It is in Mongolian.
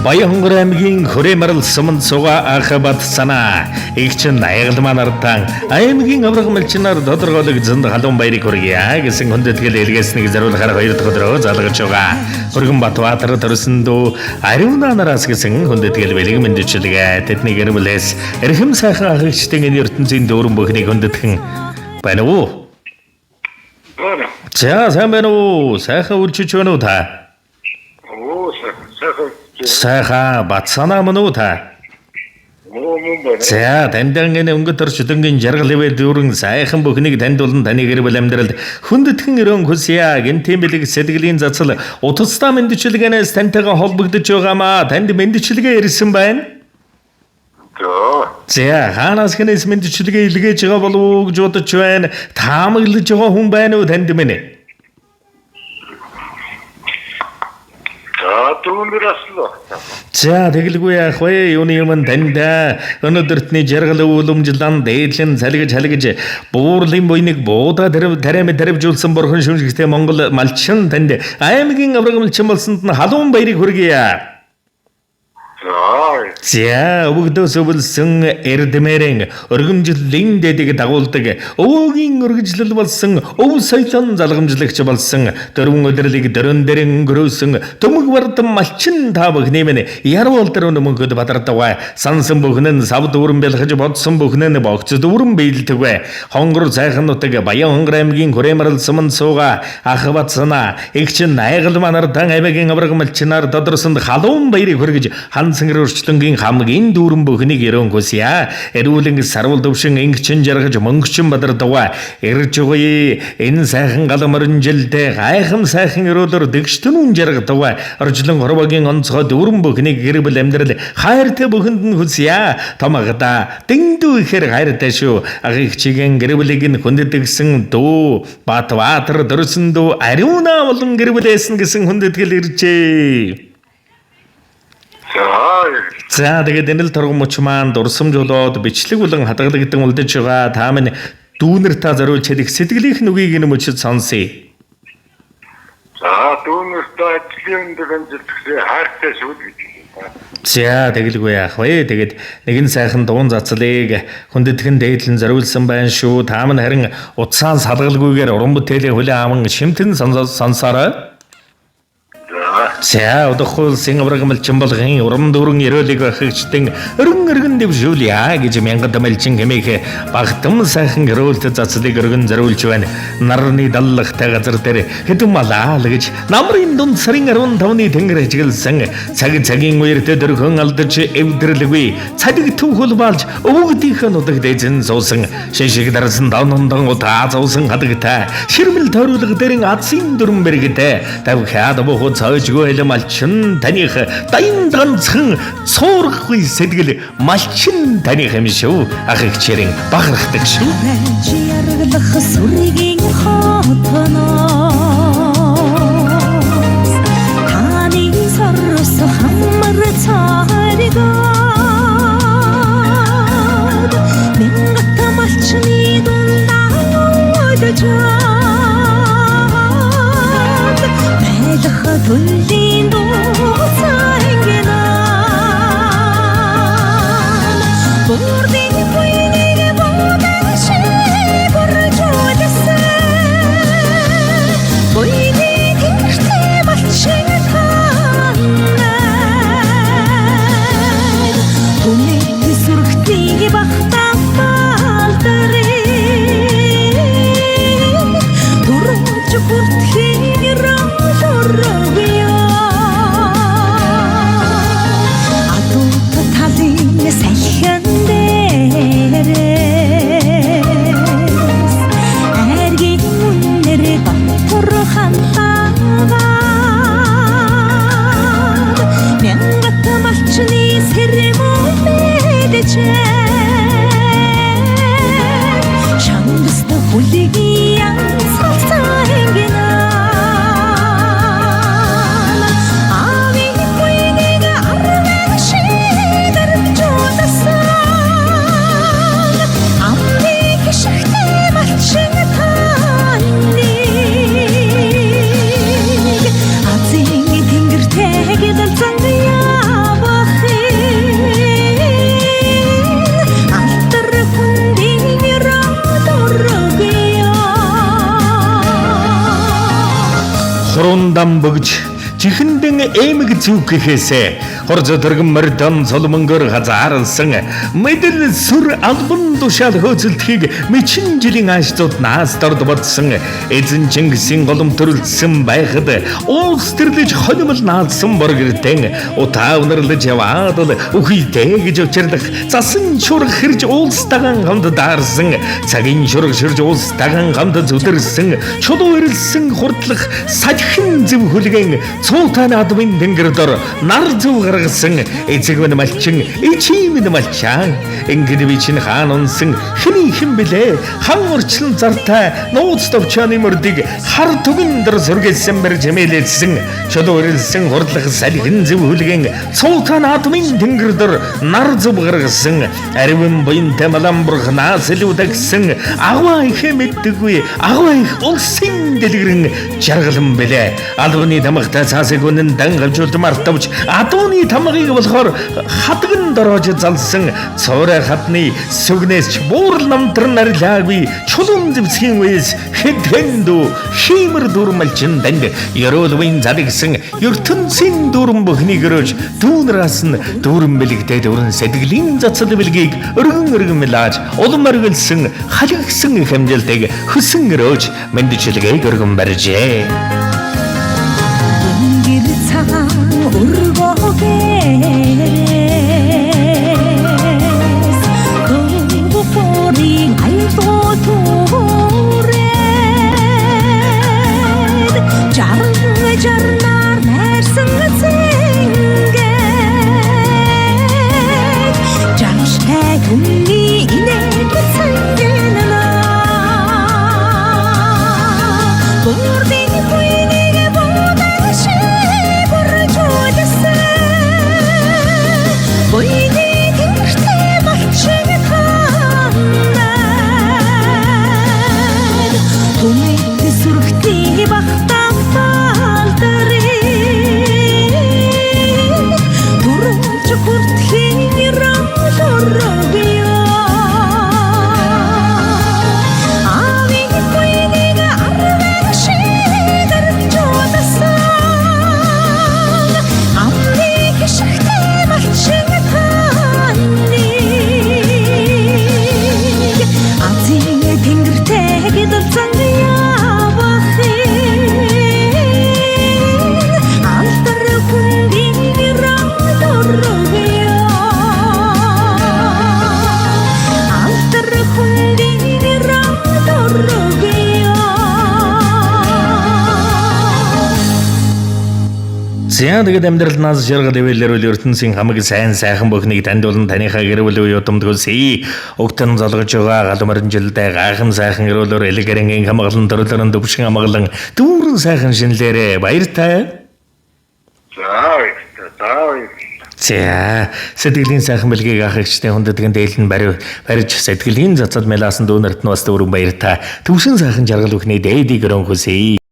Баянхонгор аймгийн Хүрээ-Марал суманд суугаа ах бат санаа. Игчин аягалмаа нартан аймгийн авраг малчнаар тодорхойлогдсон халуун баярыг хүргье гэсэн хүндэтгэл илгээснийг зориулахаар хоёр дахь өдрөө залгаж байгаа. Өргөн Батбаатар төрсөн дүү Ариуна нараас гэсэн хүндэтгэл бэлэг мэндчилгээ. Тэдний гэр бүлээс эрхэм сайхан ах эгчдийн энэ ертөнцийн дүүрэн бүхнийг хүндэтгэн байна уу? Байна. За, сайн байна уу? Сайхан үлчиж байна уу та? Оо, сайхан. Сайхан бат санаа мөн үү та? Оо, мөн байна. За, таньдан энэ өнгөт ор шүдэнгийн жаргал хэвээ дүүрэн сайхан бүхнийг танд болон таны гэр бүл амьдралд хүндэтгэн өрөөн хүсье. Гэнтийн бэлэг сэтгэлийн цацал утастай мэндчилгээнээс тантайгаа холбогдож байгаамаа. Танд мэндчилгээ ирсэн байна. За. За, хаанаас хэнээс мэндчилгээ илгээж байгаа болов уу гэж бодож байна. Таамаглаж байгаа хүн байна уу танд минь? За, дүүнер аслаа. За, тэгэлгүй яах вэ? Юуны юм танд өнөөдөртний жаргал өвлөмжлэн дээдлэн салгиж халгиж буурлын буйныг буудаа тариам таривжуулсан бурхан шүмжигтэй Монгол малчин танд аймгийн авраг малчин болсонд нь халуун баярыг хүргье. За. За, өвөгдөөс өвлсөн эрдмэрэн өргөмжлөлийн дэдэг дагуулдаг өвөгийн өргөжлөл болсон өв соёлон залгамжлагч болсон дөрвөн өдөрлийг дөрөн дэрэн өнгөрөөсөн төмөг вардан малчин та бүхний минь ярвал дөрвөн мөнхөд бадардаг сансан бүхэн нь сав дүүрэн бэлхэж бодсон бүхэн нь богц дүүрэн биелдэг хонгор сайхан нутаг Баян хонгор аймгийн Хүрээ-Марал суманд сууга ахват санаа эгчин найгал манар дан аймгийн авраг малчнаар тодорсонд халуун баярыг хүргэж хан цэнгэр өрчлөнгийн хамгийн дүүрэн бүхнийг өрөөн хүсье. Эрүүлэн сарвал төвшин ингэчин жаргаж мөнгөчин бадардаг. Ирж өгье. Энэ сайхан гал морин жилдээ гайхам сайхан өрөөлөөр дэгштэн үн жаргадаг. Орчлон хорвогийн онцгой дүүрэн бүхнийг гэр бүл амьдрал хайртай бүхэнд нь хүсье. Томагда дэндүү ихээр хайртай шүү. Агыг чиген гэр бүлийг нь хүндэтгсэн дүү Батбаатар дөрсөн дүү Ариуна болон гэр бүлээс нь гэсэн хүндэтгэл иржээ. За. За, тэгээд энэ л торгон мөч маань дурсамж болоод бичлэг болон хадгалагдсан үлдэж байгаа. Та минь дүүнер та зориулж хэлэх сэтгэлийнх нүгийг энэ мөчид сонсъё. За, дүүнертэй ажлын өндөр амжилт хүсье. Хайртай шүү л гэж. За, тэгэлгүй яах вэ? Тэгээд нэгэн сайхан дуун зацлыг хүндэтгэн дээдлэн зориулсан байна шүү. Та минь харин утсаан салгалгүйгээр уран бүтээлийн хүлээн аван шимтэн сонсоорой. За. За, удахгүй улсын авраг малчин болгон урам дүүрэн ерөөлийг ахигчдэн өргөн өргөн дэвшүүлье гэж мянган малчин хэмээх багтам сайхан өрөөлт цацлыг өргөн зориулж байна. Нарны даллагтай газар дээр хэдэн малаа л гэж намрын дунд сарын 15-ны тэнгэр ажигласан цаг цагийн үерт дөрхөн алдаж эвдэрлэгүй цадиг түүхэл балж өвгдийнхээ нутагт эзэн суусан шишиг дарсан давнандан удаа зовсон хадагтай ширмэл тойруулга дэрэн азын дүрм бэргэтэй тавхиад бохоо цойжгүй хэл малчин таних даян ганцхан цуурахгүй сэтгэл малчин таних юм шүү. Ах ихчэрэн бахархдаг шүү. Байж яргалах сүргийн хотоноос таны сорос хамар царигад мянгат малчны дундаа өлжаад байлах төллийн дууцангинаа Бүрдийн буйныг буудан шиг бүржүүлсэн. Буйны тэнгэртэй малчин танай. Түмэн сүрхтийг багтан балдрын. Түрүүж бүртхийн рол өргөё. Адууд талын салхин дээрээс аргийн үнэр дотор хантаагаад мянгат малчны сэрмүү бэдэжээ шангаст хүлгийн янз ангинаа аавын буйныг арван шиг дарамжуулсан амны гишгтэй малчин таныг азийн тэнгэртэй гэдэл зан явуулсан. Дам бөгж чихэндэн эмэг зүг гэхээсээ хурц төргөн мордон цолмөнгөр хазаарлсан мэдэл сүр албан тушаал хөөцөлдөхийг мэчин жилийн ааш зуднаас дорд бодсон эзэн Чингисийн голом төрөлдсөн байхад уус тэрлэж хонимол наалсан боргэртэн утаа унарлаж яваад л үхийтэй гэж учирлах засан шурх хэрж уулстайгаан хамт даарсан цагийн шург ширж уулстайгаан хамт зүдэрсэн чулуу эрэлсэн хурдлах салхин зөв хүлгэн цуутай наадмын тэнгэр дор нар зөв гаргасан эцэг минь малчин ичийн минь малчаан ингэн би чинь хаан унсан хэний хэн блэ хан урчлан зартай нууц товчооны мөрдийг хар түгэн дор сүргэлсэн бэр чимээлсэн чулуу эрэлсэн хурдлах салхин зөв хүлгэн цуутай наадмын тэнгэр дор нар зөв гаргасан аривын буянтай малан бурхнаас илүү дагсан агваа ихэ мэддэггүй агваа их улсын дэлгэрэн жаргалан бэлээ. Албаны тамгатай цаасыг үнэн дан гавжуулд мартавч адууны тамгыг болохоор хадган дороож залсан цоорой хадны сүгнээс ч буурал намтран арилаагүй чулуун зэвсгийн үеэс хэд хэндүү хиймэр дүрмэлчин данд ерөөлвийн залгсан ертөнцийн дүрм бүхнийг өрөөж дүүнраас нь дүүрэн бэлэгдээд өрн сэтгэлийн цацал бэлгийг өргөн өргөн мэлаж улам оргилсан халигсан их амжилтыг хүсэн өрөөж мэндчилгээг өргөн барьжээ. Тэнгэр цагаан өргөгээс Хөвгөрийн айлгуу түрээд Жаран жарнаар найрсан цэнгээд Жарштай түмний инээд цэнгэнэ. Бүрдийн буйныг буудаг шиг бүржүүлсэн. Буйны тэнгэртэй малчин танаад Түмэт сүрхтний бахтан балдрын Түрүүлж хүртхийн рам өргөё. Аавын буйныг арван шиг өргөжүүлсэн. Амны хишгтэй малчин таныг Азийн тэнгэртэй гэдэлцэн явахын Алдар хүндийн рам дөрвөө. Алдар хүндийн рам дөрвөө. За тэгээд амьдрал наас жаргал ивэлэр үл ертөнцийн хамаг сайн сайхан бүхнийг танд болон таныхаа гэр бүлийн үе удамд хүсье. Өгтөн золгож байгаа гал морин жилдээ гайхан сайхан өрөөлөөр элэг гэрэнгийн хамгаалан төрлөрөн төвшин хамгаалан дүүрэн сайхан шинэлээрээ баяртай. За баярлалаа. За баярлалаа. За сэтгэлийн сайхан бэлгийг ах эгчтэй хүндэтгэн дээлэн барив барьж сэтгэлийн цацад мэлаасан дүүнерт нь бас дүүрэн баяртай. Төвшин сайхан жаргал бүхний дээдийг өрөн хүсье.